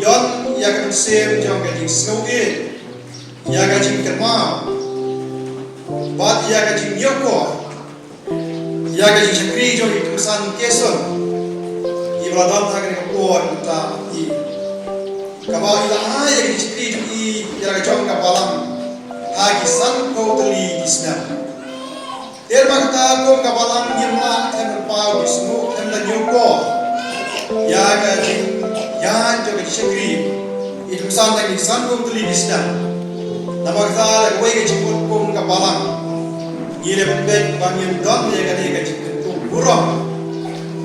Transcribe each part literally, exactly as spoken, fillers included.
Don ïa ka mynsiem jong ka jingsngewbha ïa ka jingkynmaw bad ïa ka jingïohi ïa ka jingshakri jong i Kynsan Keson, i ba la don ha kane ka por mynta i, kaba i la ai ïa ka jingshakri jong i ïa la ka jong ka balang ha ki sanphew tylli ki snem. Te namar kata kum ka balang ngim lah ban paw ki sngewbha ban ïohi ïa ka jingïaid jong ka jingshakri. I Kynsan, tang i san kum tylli ki snem. Namar kata la kawei ka jingmut kum ka balang, ngi la pynbeit ba ngin don ïa kane ka jingkyntu burom,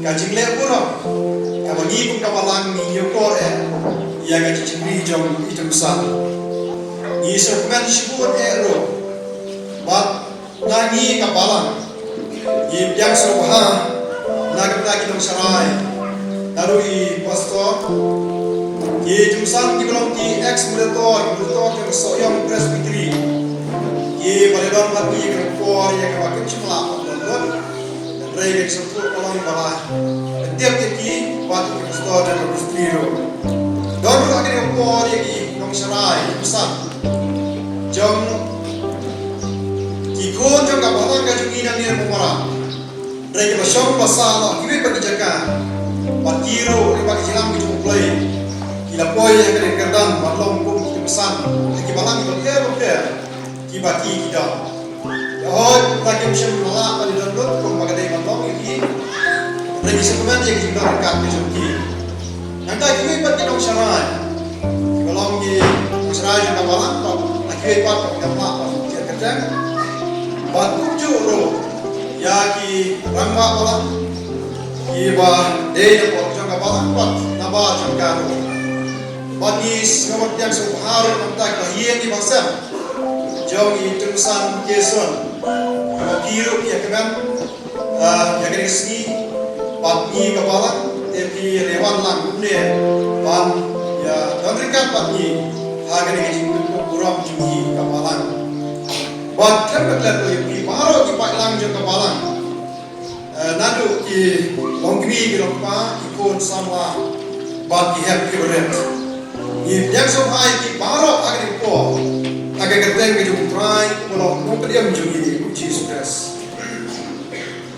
ka jingleh burom, kaba ngi kum ka balang ngi ïohi eh ïa ka jingshakri jong i Kynsan. Ngi sngewkmen shibun eh ruh. Bad na ngi ka balang, ngi pdiang sngewbha na ka bynta ki nongsharai, naduh i pastor, ki jingsan kiba long ki ex moderator, ki moderator ki Sohiong Presbytery, kiba la don bad ngi ha ka por ïa kaba kim shym la don lut. Hynrei ka jingsngewthuh ka long ba la tip ïa ki bad ki pastor jong ka Presbytery ruh. Don ruh ha kane ka por ïa ki nongsharai, ki jingsan jong ki khun jong ka balang ka jong ngi na Niar Bumara. Hynrei kiba shong ba sah ha kiwei pat ki jaka, bad ki ruh kiba ki jingïalam ki jong U Blei, ki la poi ha kane ka kyrdan ban long kum ki jingsan ha ki balang kiba pher bapher kiba ki ki don. Hooid, la kim shym la lah ban don lut kumba ka dei ban long ïa ki. Hynrei ngi sngewkmen ïa ki jingdon ryngkat ki jong ki. Nangta kiwei pat ki nongsharai, kiba long ki nongsharai jong ka balang, bad kiwei pat kiba ngam lah ban kyrteng. Bad kumjuh ruh ïa ki rangbah balang, kiba dei na pdeng jong ka balang bad nabar jong ka ruh. Bad ngi sngewbha pdiang sngewbha ruh nangta kiba ïeng kiba sem jong i Kynsan Keson, ba phi ruh phi ïa kmen, ah, ïa kane ka sngi bad ngi ka balang, te phi la wan lang kumne ban ïa don ryngkat bad ngi ha kane ka jingkyntu burom jong ngi ka balang. Bad khlem da klet ruh ïa phi baroh ki paidlang jong ka balang, eh, naduh ki longkmie, ki longkpa, ki khun samla bad ki hep ki barit. Ngi pdiang sngewbha ïa phi baroh ha kane ka por, ha ka kyrteng ka jong U Trai uba long u Nongpynim jong ngi, U Jisu Khrist.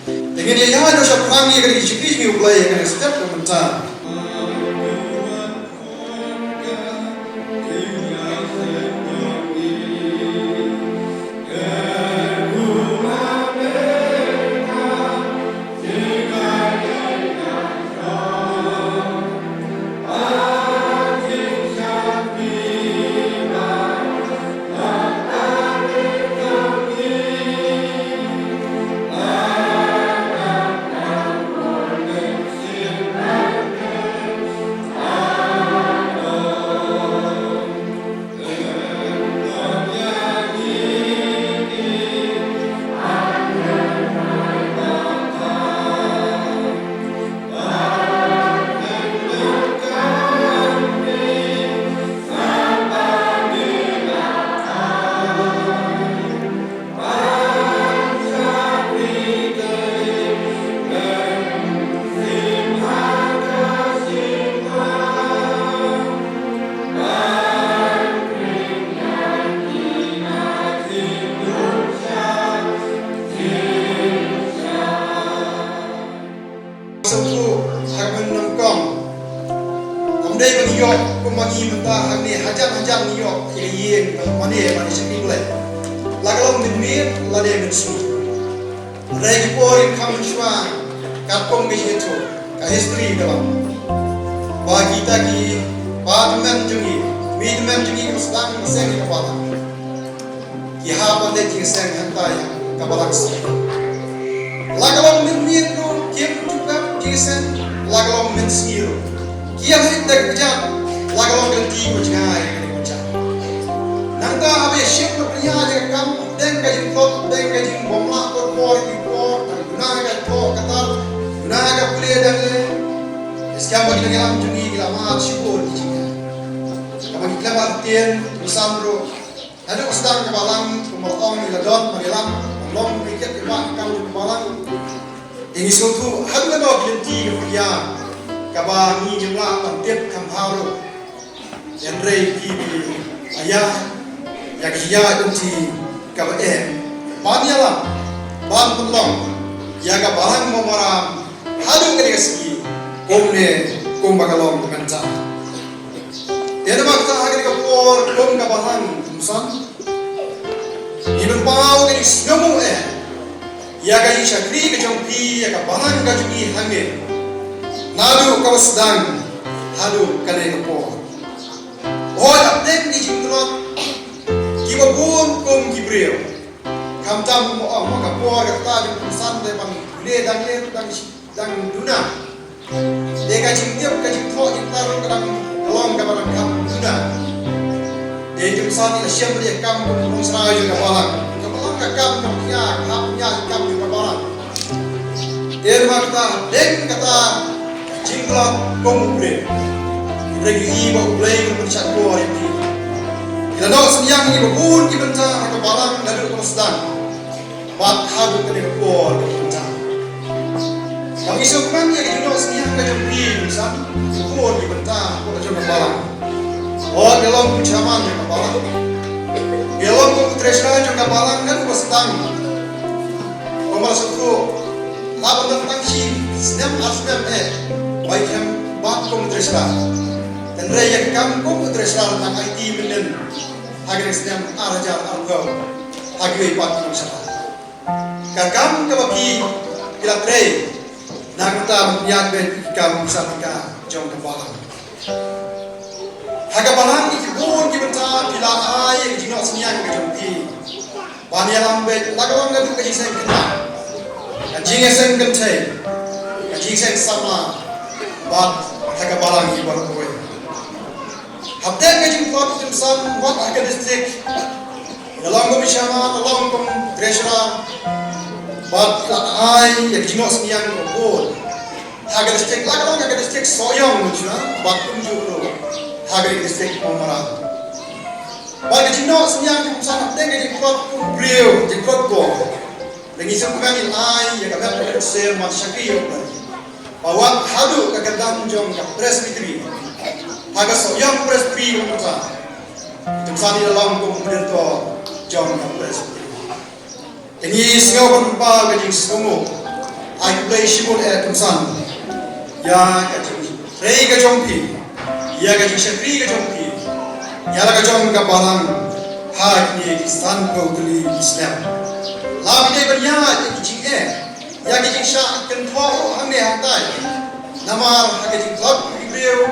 Te ngin ïa ïaid noh shaphrang ïa kane ka jingshakri jong ngi U Blei ha kane ka step ka mynta. Sngewthuh ha ka mynsiem. Ym dei ba ngi ïoh kumba ngi mynta hangne hajan hajan ngi ïoh ïa ka ïing, mane, mane shakri Blei, la ka long mynmiet lane mynsngi. Hynrei ki por ki kham mynshuwa katkum ka jingïathuh, ka history ka long ba kita ki pa tymmen jong ngi, mei tymmen jong ngi kiba sdang ban seng ïa ka balang, ki hap ban leit jingseng hangtai ha ka balang seng. La ka long mynmiet ruh kim ju pep jingseng, la ka long mynsngi ruh. Ki ïaleit da ka kjat, la ka long ka lynti kaba jngai ha kane ka kjat. Nangta haba ïashim na pynïaid ïa ka kam, hapdeng ka jingtlot, hapdeng ka jingbymlah por por ki por, tang duna ka thoh ka tar, duna ka pule dang le. Ïa skhem ba ki nongïalam jong ngi ki la mad shibun ki jingeh. Kaba ngi khlem artien, ki sam ruh. Naduh ba sdang ka balang, kumba la ong, ngi la don ban ïalam, ban long ki kit ki bah ka kam jong ka balang. Te ngi sngewthuh haduh katno ki lynti ki pyrthei kaba ngi ngim lah ban tip kham bha ruh. Hynrei phi, phi ïa, ïa ka ïa lynti kaba eh ban ïalam, ban pynlong ïa ka Balang Mawmaram haduh kane ka sngi, kumne kumba ka long mynta. Te namar kata ha kane ka por kum ka Balang, kongsan, ngi pynpaw ka jingsngewnguh eh ïa ka jingshakri ka jong phi ïa ka Balang ka jong ngi hangne, naduh kaba sdang haduh kane ka por. Hooid, hapdeng ki jingtlot kiba bun kum ki briew, khamtam mo ong mo ka por kata jong kongsan te ban leh dang leh dang shi dang duna. Te ka jingtip, ka jingthoh, jingtharai ka dang long kaba dang kham duna. Te kongsan ngi la shem ïa ka kam kum u nongsynshar jong ka Balang. Ka Balang ka kam jong ngi, ka hap ngi ka kam jong ka Balang. Te namar kata, hapdeng kata jingtlot kum u briew, hynrei ngi i ba U Blei un pynshah bor ïa ngi. Ngi la noh synñiang ïa kiba bun ki bynta ha ka Balang naduh kaba sdang bad haduh kane ka por ka bynta. Ka ngi sngewkmen ïa ka jingnoh synñiang ka jong phi, kongsan, kiba bun ki bynta ka jong ka Balang. Hooid, phi long kum u chairman jong ka Balang, phi long kum u treasurer jong ka Balang naduh kaba sdang. Kumba la sngewthuh, la ban dang tang shi snem ar snem eh ba ïa kem bad kum u treasurer. Hynrei ïa ka kam kum u treasurer la dang aiti mynnin ha ka snem ar hajar arphew ha kiwei pat ki nongsynshar. Ka kam kaba phi, phi la trei, na ka bynta ban pynïaid beit ïa ka kam sha ka jong ka Balang. Ha ka Balang, ïa ki bun ki bynta phi la ai ïa ka jingnoh synñiang ka jong phi ban ïalam beit, la ka long naduh ka jingseng khynnah, ka jingseng kynthei, ka jingseng samla, bad ha ka Balang hi baroh kawei. Hapdeng ka jingtlot, kongsan, wat ha ka district, la long kum u chairman, la long kum u treasurer, bad la ai ïa ka jingnoh synñiang kaba bun ha ka district, la ka long ha ka district Sohiong, kongsan, bad kumjuh ruh ha ka district Mawmaram. Bad ka jingnoh synñiang, kongsan, hapdeng ka jingtlot kum u briew, jingtlot bor, la ngi sngewkmen ngi ai ïa ka met ka mynsiem ban shakri ïa U Blei, ba wat haduh ka kyrdan jong ka Presbytery ha ka Sohiong Presbytery kumta, kongsan, ngi la long kum u Director jong ka Presbytery. Te ngi sngew ban pynpaw ka jingsngewnguh ha U Blei shibun eh, kongsan, ïa ka jingtrei ka jong phi, ïa ka jingshakri ka jong phi ïa la ka jong ka Balang ha kine ki sanphew tylli ki snem. La phi dei ban ïaid ïa ki jingeh, ïa ki jingshah kynthoh hangne hangtai. Namar ha ka jingtlot ki briew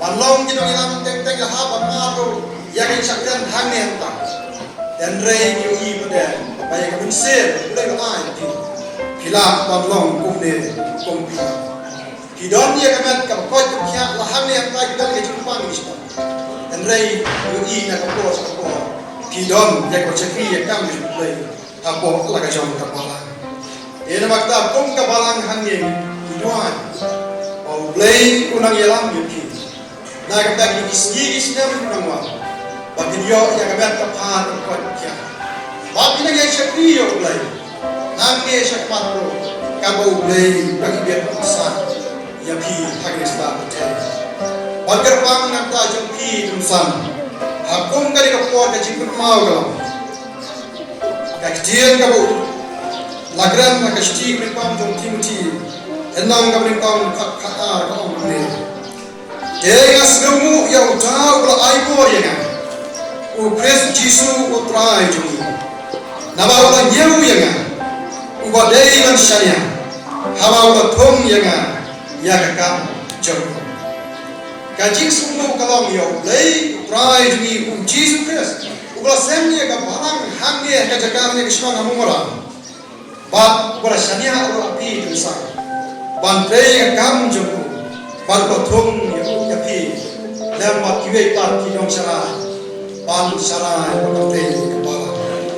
ban long ki nongïalam teng teng, la hap ban mad ruh ïa ka jingshah kren hangne hangtai. Hynrei ngi ïohi pat de ba ïa ka mynsiem U Blei u la ai ïa phi, phi lah ban long kumne kum phi. Phi don ïa ka met kaba koit kaba khiah, la hangne hangtai ki don ïa ka jingpang ki jingpang. Hynrei ngi ïohi na ka por sha ka por phi don ïa kaba shakri ïa ka kam ka jong U Blei hapoh la ka jong ka Balang. Te namar kata kum ka Balang hangne ngi duwai ba U Blei un nang ïalam ïa phi na ka bynta kine ki sngi ki snem ki nang wan, ba phin ïoh ïa ka met ka phad ka koit ka khiah, ba phin nang ïa shakri ïa U Blei nangne shakhmat ruh, kaba U Blei u dang ïa pynbsa ïa phi ha kane ka sla pyrthei. Ban kyrpang na ka bynta jong phi, kongsan, ha kum kane ka por ka jingkynmaw ka long ka ktien kaba u la kren ha ka shithi kaba nyngkong jong u Timothi, lynnong kaba nyngkong, dkhot khatar, ka ong kumne: Te nga sngewnguh ïa uta uba la ai bor ïa nga, U Khrist Jisu U Trai jong ngi, naba u la ñiew ïa nga uba dei ban shaniah, haba u la thung ïa nga ïa ka kam jong u. Ka jingsngewnguh ka long ïa U Blei U Trai jong ngi, U Jisu Khrist, uba la seng ïa ka Balang hangne ha ka jaka hangne ka shnong ha Mawmaram, bad uba la shaniah ruh ïa phi, kongsan, ban trei ïa ka kam jong u, bad uba la thung ïa u, ïa phi, lem bad kiwei pat ki nongsharai, ban sharai bad ban trei ïa ka Balang.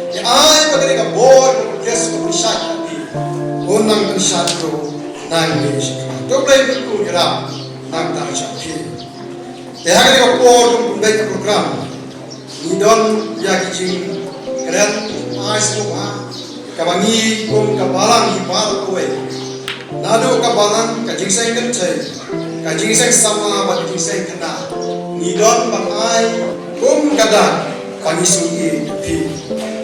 Ngi ai ba kane ka bor ka Khrist ka pynshait ïa phi, un nang pynshait ruh nangne shakhmat. To U Blei un kyrkhu ïarap nangta sha phi. Te ha kane ka por jong pynbeit ka program, ngi don ïa ki jingkren ai sngewbha kaba ngi kum ka Balang ngi baroh kawei, naduh ka Balang, ka Jingseng Kynthei, ka Jingseng Samla bad ka Jingseng Khynnah, Ngi don ban ai kum ka dak ban ïasngewthuh ïa phi.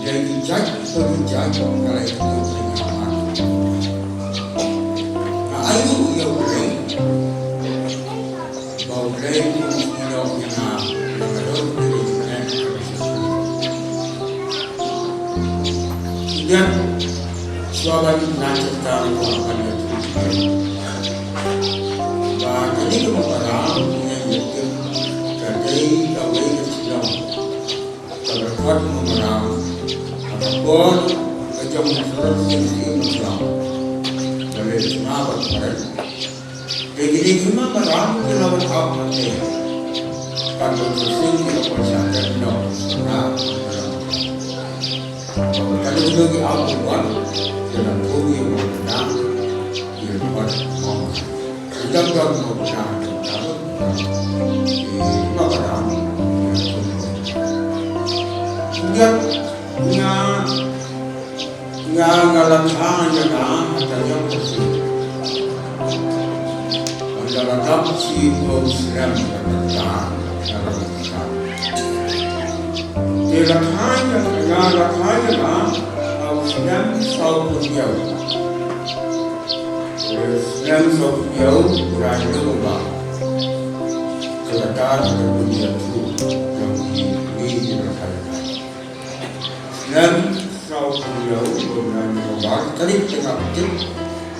Dei ki jait, ki jait, ka lei ka tu ka nga. Nga ai u ïa u Blei. Ba u Blei u ïoh ïa nga. Nga ka dei u Blei u Blei. Ïa, shuwa ban nang cerita ko akan ïa tu. Ba kane ka Mawkyrwat ïa ïa ka dei kawei ka shnong. Ka dkhot Mawkyrwat, ka por ka jong ka Sorok Sing Sing Mawkyrwat. Ka leh sma ba kren. Te kine ki Mawkyrwat ki la wan hap hangte. Ka dkhot Sing ki la wan sha ka dkhot Mawkyrwat. Ka dei ki ap ki wan, ki la kum ki wan na, ki la wan Mawkyrwat. Ïa, nga, nga, nga la kha ïa nga ha ka ïing ka shi. Nga la dap shiphew snem ka kha, nga la kha. Te la kha ïa nga, la kha ïa nga ha u snem sawphew hynñiew. Snem sawphew hynñiew, July November. Ka la kha ka la bun ïa tu, ïa u ngi, ngi, ngi la kha ïa nga. Snem sawphew hynñiew, July November, tarik tengah bukit,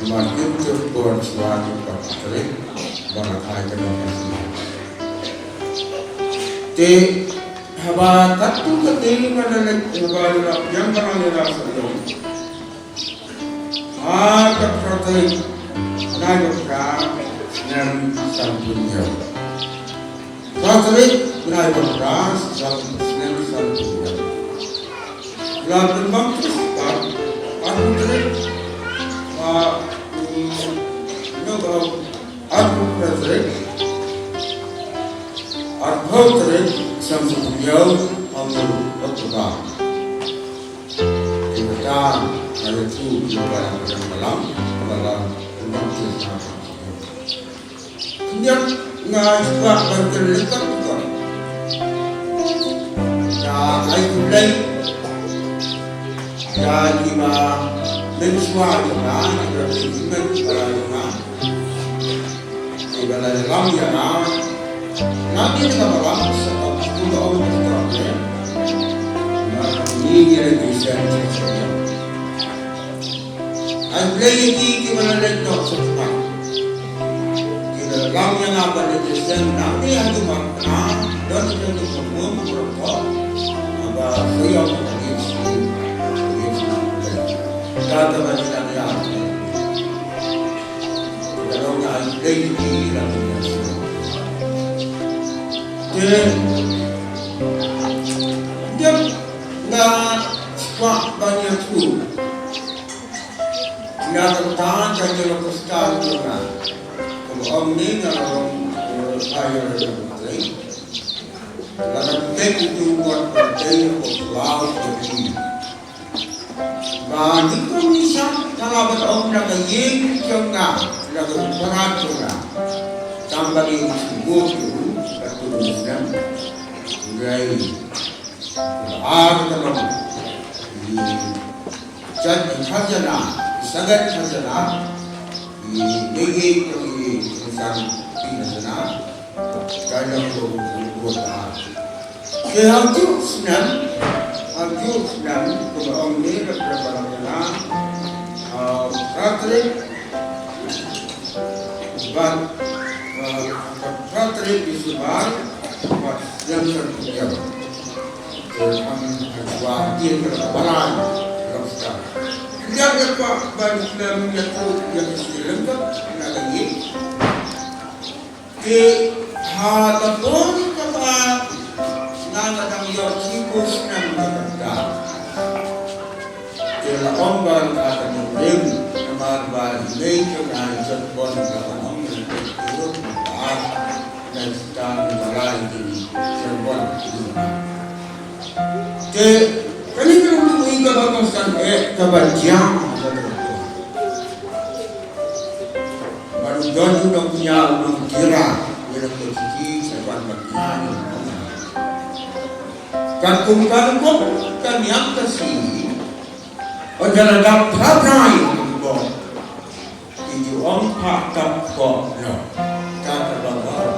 namar kito ki bun shuwa ki bun tarik, ba la kha ïa nga. Te, haba katto katne ba la leit, haba la biang balang ïa la sha ïing. Ha ka phra tarik, bnai ba phra, snem sanphew hynñiew. Phra tarik, bnai ba phra, snem sanphew hynñiew. La pynbang Khrist pat, arphew tarik, ah, mm, no, ah, arphew phra tarik, arphew tarik, snem sanphew hynñiew, ha u October. Te kata, nga ïathuh ïa u ba la pynbang balang, ba la pynbang Khrist. Khyndiat nga sngewbha ban kren lyngkot lyngkot. Nga ai khublei ïa kiba mynshuwa jong nga, kiba mynshuwa jong nga, kiba la ïalam ïa nga. Nangne na ka balang, sa ka skul ka ong ka skul ka ong. Nga ngi ngi ïa ki seng seng seng. Ai Blei ïa ki kiba la leit noh sha khmat. Ki la lam ïa nga ban leit seng nangne haduh markna, don ïa ki ba bun ba rangkop. Haba sa ïoh ka leit sha, leit sha Blei. Ka ta ba ki la ïa. Ka long ai Blei ïa ki la leit sha. Te, dep nga kwah ban ïathuh. Nga kata ka jingïaleh ka stad jong nga. Kumba ong ne nga la long, eh, ai ïa la long Blei. La ka dei itu wat ka dei ko selaw ko ti. Ba ni ko ni sa ka la ba ong na ka ïing jong nga, na ka para jong nga. Tang ba ni sibuk tu, ka tu ni snem. Ngai. Ar ka long. Ni. Jait khajana, sagat khajana, i ngi i ngi sang i khajana, ka long ko ko ta. Ke ha ju snem, ha ju snem, ko ong ni ka pra pra na, ah, Patrick, Bat, ah, Patrick Bisubar, Bat Johnson Kudiam. Te kham hajuh ïa ka balang, balang star. Ïa ka ba ban snem ïa tu ïa ka snem ka na ka ïa. Te ha ka por ka ba nga nga dang ïoh shiphew snem ka kata. Te la ong ba ka ta rim namar ba nei ka ngai jot bon ka ba ong ka ba. Ngan stad ngan rai ki sembon ki. Te kane ka long i kaba kongsan eh kaba jam. Ban don u nongñiah u nongkyrpad ïa la ka ciki sembon ba ki. Katkum ka rukom ka niam ka sngi, ynda la dap phra bnai rukom, ki ju ong phah tap koh noh. Kata ba baroh.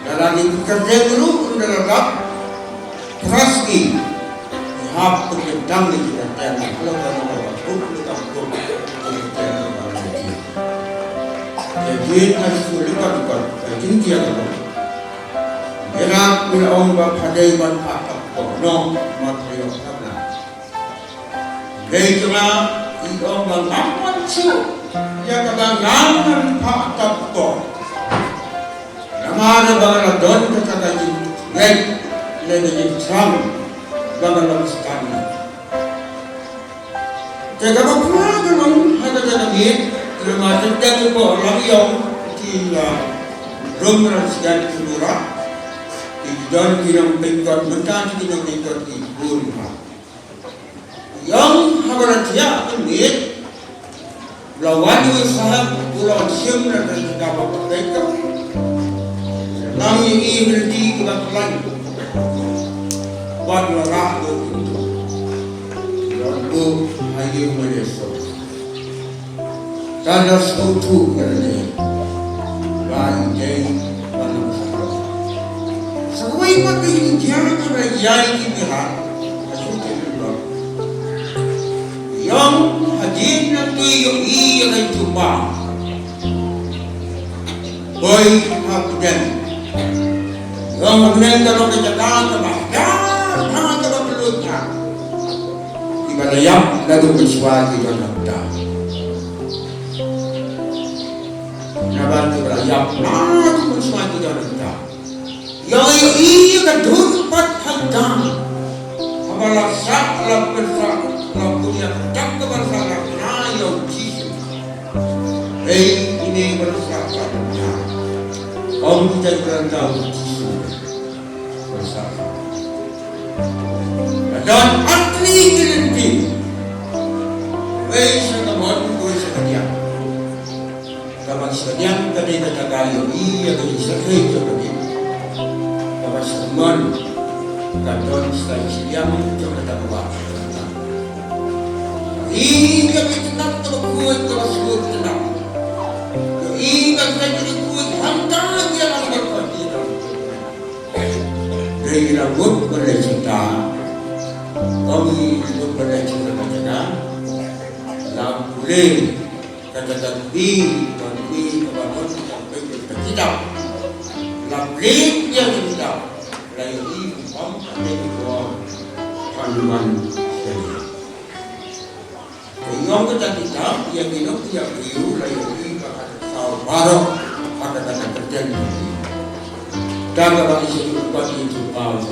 Lada ki kyrteng ruh ynda la dap phra sngi, ki hap pynkyntang ïa ki kyrteng, la ka nong ka bup, la ka bup, ki kyrteng ba baroh. Te dien ka shu lypa lypa ka jingtieng ka long. Ïa nga, ngi la ong ba pha dei ban phah tap koh noh, mat ïa ka na. Dei jong nga, i ong ba ngam wan shuh ïa kaba ngam phah tap koh. Namar ba nga la don kata ka jingngeit, ne ka jingthrang ba nga long Satan. Te kaba phra ka long ha kata ka miet, lada ma teng teng ko la ïong ki la rum ran sian ki mura. Ki don ki nong pengkot mynta, ki nong pengkot ki bun ha. Ïong haba la thiah ka miet, la wan u sahab u la shim na ka jaka ba ka pengkot. Nang ïa i hynrei ki ba khlaiñ. Wat la rah ko. Don ko ha ïing mane so. Tang da sngewthuh ïa lade ba i dei ban long sahrok. Sa kawei pat ka jingïa ka ba ïa i ki mihar ha shu te lok. Ïong hadien nangtei ïohi ïa ka jubab. Boi ha pdeng. Ïong ha pdeng ka long ka jaka kaba ïar, kaba kylluid. Kiba la ïap naduh mynshuwa ki don hangta. Naba kiba la ïap naduh mynshuwa ki don hangta. Ïong ïohi ka dur pat hangta. Haba la sah la pyrshah la pun ïa ka dak kaba la sah la kna ïa u Jisu. Ei, ine ba la sah la kna. Ong kita ba la sah u Jisu. Ba la sah. Ka don artylli ki lynti. Wei sha ka mon, wei sha ka diang. Kaba shaniang ka dei kata ka ïohi ïa ka jingshakri jong ka dei. Kaba shemon ka don stai shiliang jong kata ka wah. Ïohi ïa ka jingtap kaba khuid kaba shlur tap. Ïohi ïa ka jingkhuid hangta ïa ka kaba khuid. Dei ïa la mut ba leh shuta. Kong ïa la mut ba leh shuta ka jaka. La pule. Kata ka dei, ka dei, ka ba don, ka ba don, ka kitab. La pule ïa kitab. La ïohi bym pat dei ko. Kan man shen. Ka ïong kata kitab, ïa ki nongpynïaid briew, la ïohi ba ka saw baroh, ha kata ka kyrteng. Kata ba ki shu pat ki jubab.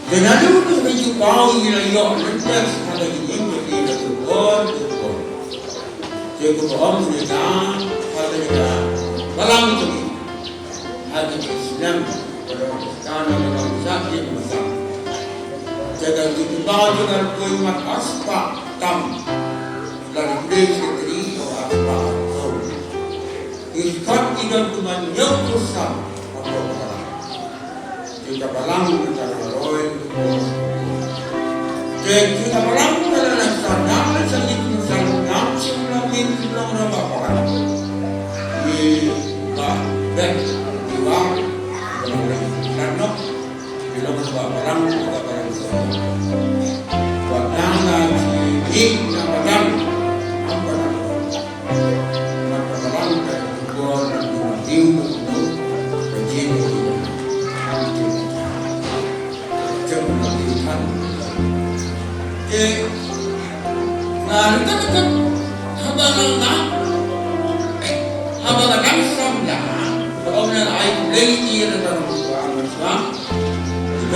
Te naduh ba ki jubab ïa la ïoh lynter ha ka jingim jong ki la jubab, jubab. Te kumba ong ïa ka, ha ka jaka balang jong ki. Ha ka jingsneng, ka long ka long sah ïa ka sah. Te ka jubab jong ka la poi mat ha spah tam. La ri dei ki tri ha spah tam. Ki khot ki don kumba hynñiewphew san ha ka balang. Te ka balang ka la roi. Te ka balang ka la nang sah, nang la sah ïa ki san, nang shim la min ki long na ba balang. Ki ba bek ki wang, ki long na ba balang. Ki long na ba balang, ki ba balang sah. Ba nang na ki, ki na balang, am balang.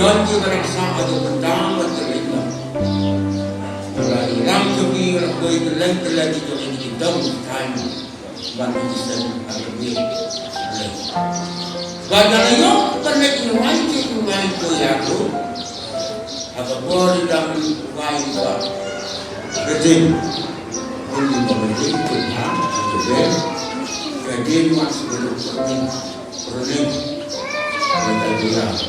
Don ki ba raksa ka jong ka dang ba ka ring ba. Ka la i ram jong ki, ka la poi kylleng kylleng ki jong ki dong time. Ban ki seng ha ka miet. Ba da la ïoh ban leit rwai ki rwai ko ïa ko. Ha ka por i dang rwai ba. Ka ding. Bun ki ba ka ding ko ha ka ding. Ka ding wan sha ka ding. Ka ding. Ka ding.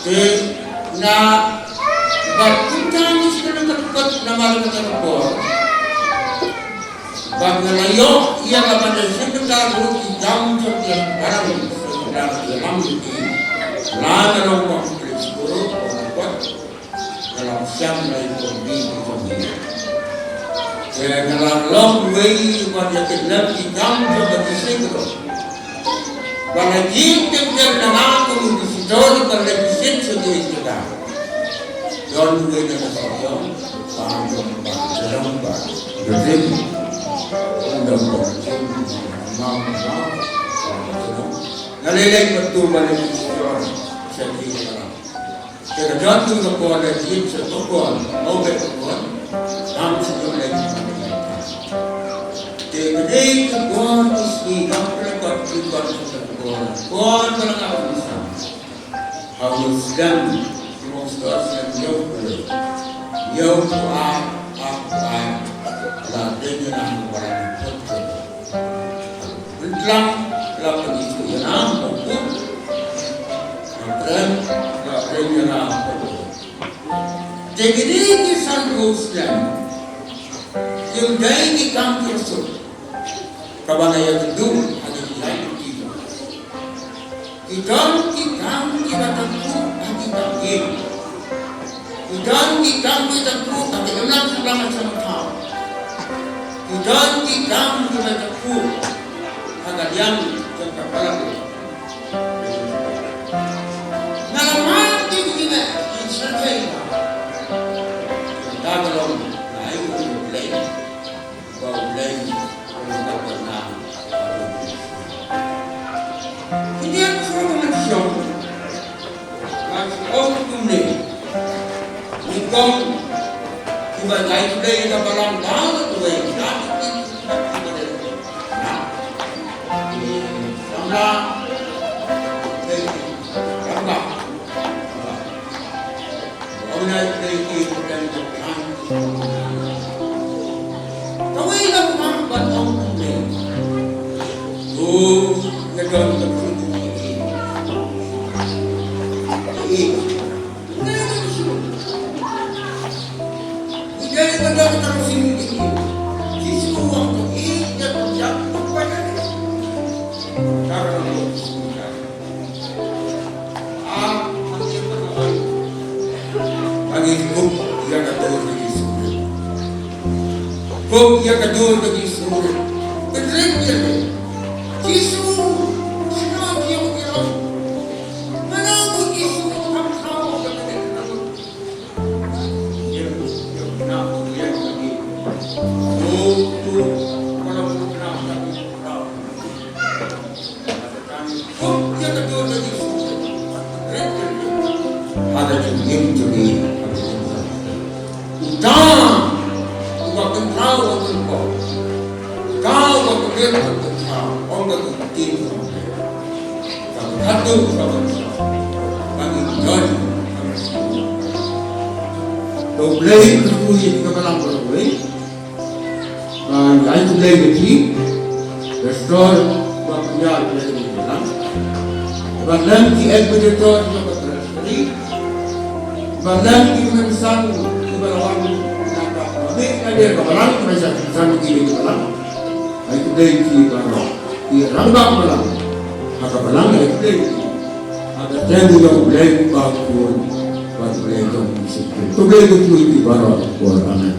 Te na bad kumta ngi sngewthuh ka dei namar kata ka por. Bad nga la ïoh ïa la ban da sngewthuh ruh ki kam jong ki balang sngewthuh ki lam ki. La ka long ko Khrist ko ko ko. Ka long siam lai ko bi ko bi. Te nga la long wei ko ïa ki lam ki kam jong ki sngewthuh. Ba la jied teng teng na nga kum u visitor ba la visit sha ki jaka. Don uwei na ka shnong ba don ba don ba don ba don ba nga lei lei pat tu ba la visitor sha ki jaka. Te ka don tu ka por da jied sha ka por, au ka por, dang shu ïoh leit. Te ka dei ka por ka sngi dang pynlong ka por, ka por, por ba la ka pynsan. Ha u slem, u slem ïa u, ïa u ar, ar, ar, la dei na u ba la pynsan. Pynlang la pynithuh ïa nga, pynpun. Pynlang la pynithuh ïa nga, pynpun. Te kine ki sanphew snem kim dei ki kam ki suk. Kaba nga ïakynduh ha kine ki lai ki. Ki don ki kam kiba tangkut ha ki kam ki. Ki don ki kam kiba tangkut ha ki imlang sngewlang ha sngewthuh. Ki don ki kam kiba tangkut ha ka liang jong ka balang. Nga la mad ïa kine ki shyrkhei. Ka ka long na ai u Blei. Ba U Blei u la pynbna. Ki dei shuh ban shong. Ban ong kumne. Nyngkong kiba ngai Blei ïa ka balang ba la tuwei. Na ki ki ki ki ki na ki samla. Ki samla. Agi kup ïa ka dur ka Jisu. Kup ïa ka dur ka Jisu. Bedreng ïa ka Jisu. Sino ïa ka Jisu. Mana ku Jisu kam khaw ka ka ka. Ïa ïa na ïa ka. Oh tu. Mana ku na ka. Uta uba pynpaw, uba pynpaw. Uta uba pynpaw, uba pynpaw. Ong ka ktien. Ka khatu ka bangsa. Bagi jon. To Blei ka tu ïa ka balang ka Blei. Ba ngi ai khublei ïa phi, Pastor, ba pynïar ïa kane ka balang. Ba lem ki administrator jong ka Treasury. Ba lem ki kongsan kiba la wan na ka balang, ka balang, kiba la kongsan ki balang. Ai khublei ïa phi baroh. Ki rangbah balang. Ha ka balang ai khublei ïa phi. Ha ka kyrteng jong U Blei ba bun. Bad U Blei jong U Jisu Khrist. Khublei ïa phi baroh. Amen.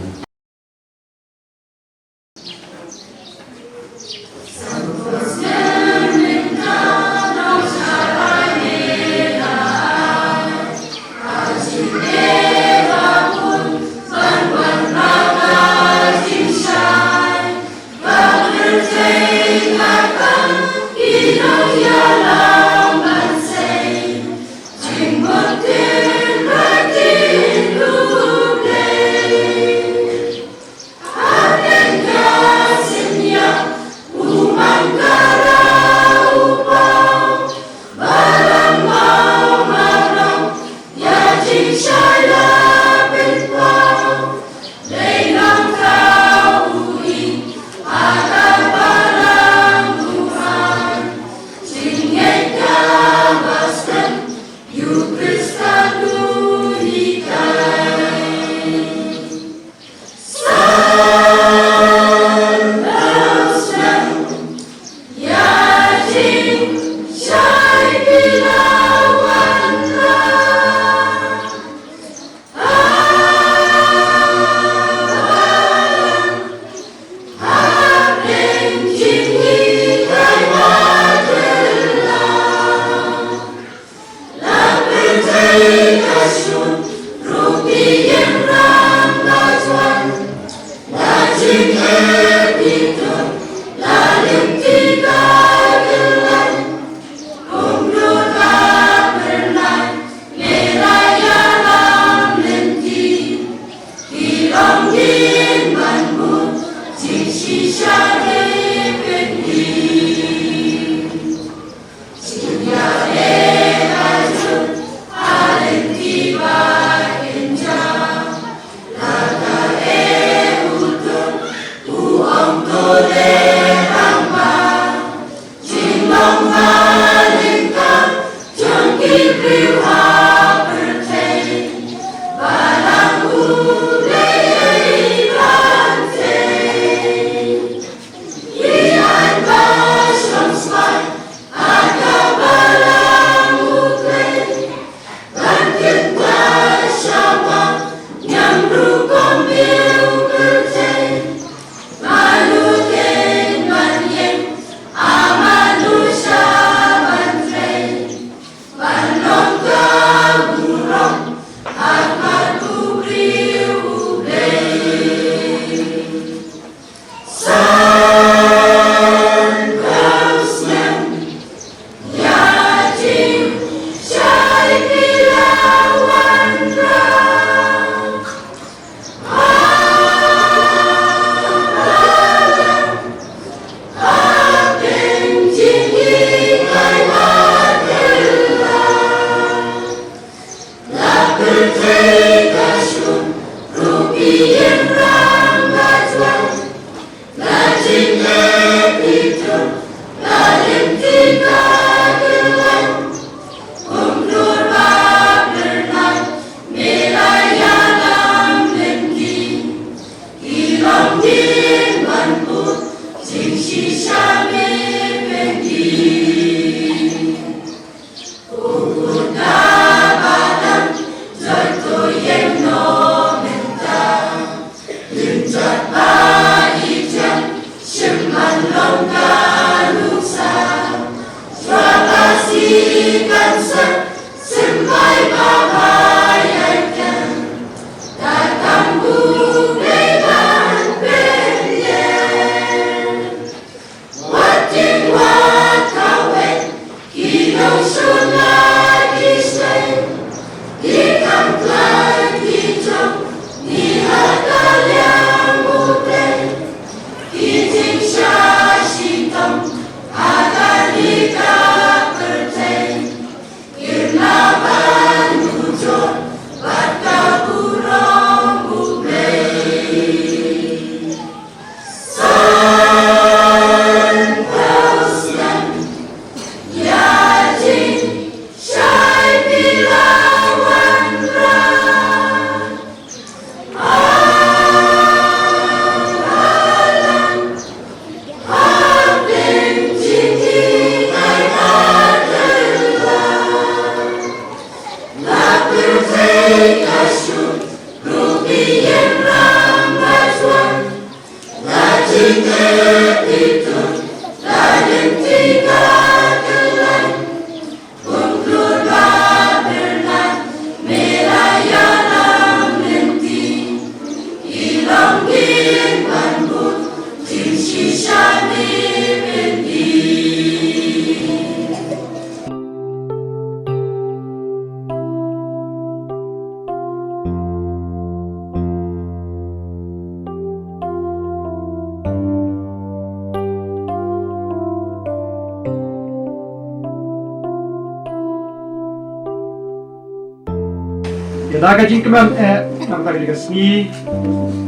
Ka da ka jingkmen eh, namar ka jingkmen sngi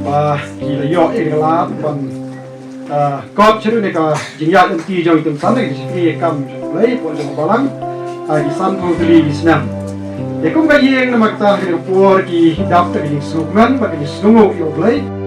ba ki la ïoh ïa ka lad ban, ah, kop sha ne ka jingïaid lynti jong i Tymmen San, ka jingkmen kam jong U Blei, por jong ka balang, ah, ki san phew tylli ki snem. Ïa kum ka ïing namar kata ka por ki dap ka jingsngewkmen bad ka jingsngewnguh ïa U Blei.